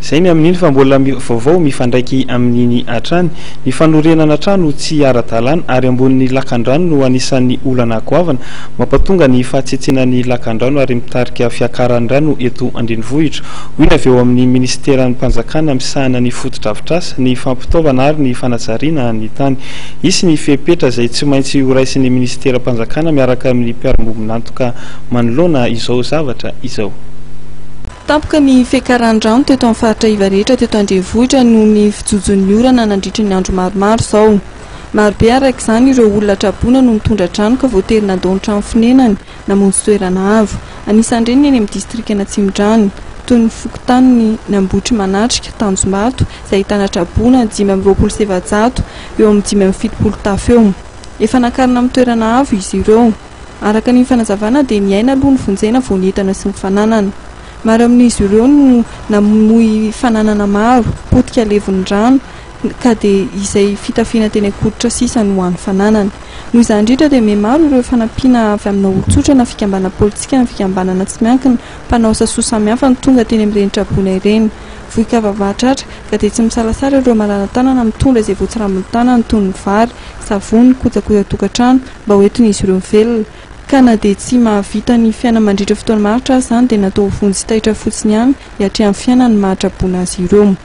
Izay ny amin'iny fa mbola vaovao mifandraiky amin'iny hatrany. Ny fanorenana trano tsy ara-dalàna ary ambonin'ny lakandrano no anisan'ny olana goavana mampatonga ny fahatsetsenan'ny lakandrano ary mitarika fiakaran'ny rano eto an-drenivohitra, hoy ny avy eo amin'ny minisiteram-panjakana misahana ny fotodrafitrasa, ny fampitaovana ary ny fanajariana ny tany. Hisy ny fepetra izay tsy maintsy horaisin'ny minisiteram-panjakana miaraka amin'ny mpiara-miombon'antoka manoloana izao zavatra izao. Tampoka ny fiakaran-drano teto amin'ny faritra iva rehetra teto an-drenivohitra noho ny fijojon'ny orana nandritry ny andro maromaro izao. Marobe araka izany ireo olona traboina noho ny tondra-drano ka voatery nandao ny trano fonenany namonjy toerana avo. Anisan'ireny ny eny amin'ny distrikan'Atsimondrano, toy ny fokontanin' Ambohitrimanàtrika, Tanjombato, izay ahitana traboina 425 eo amin'ny 75 tafo eo. Efa nakarina amin'ny toerana avo izy ireo. Araka ny fanazavana dia ny aina aloha no vonjena vao ny entana sy ny fananana. Maro amin'izy ireo no namoy fananana maro, potika levon'ny rano ka dia izay fitafiana teny an-koditra sisa no hany fananana. Noho izany indrindra dia mihamaro ireo fanampiana avy amina olon-tsotra na fikambanana politika na fikambanana tsy miankina mpanao asa soa samihafa no tonga teny amin'ireny traboina ireny. Vohi-kava-mahatratra ka dia tsy misalasala ireo malala-tanana mitondra izay voatsirambin'ny tanany toy ny vary, savony, kojakojan-tokantrano, mba ho entin'izy ireo mivelona, ka na dia tsy mahavita ny fiainana mandritra fotoana maharitra aza izany dia natao ho vonjy taitra fotsiny ihany hiatrehan'ny fiainana ny maha-traboina azy ireo.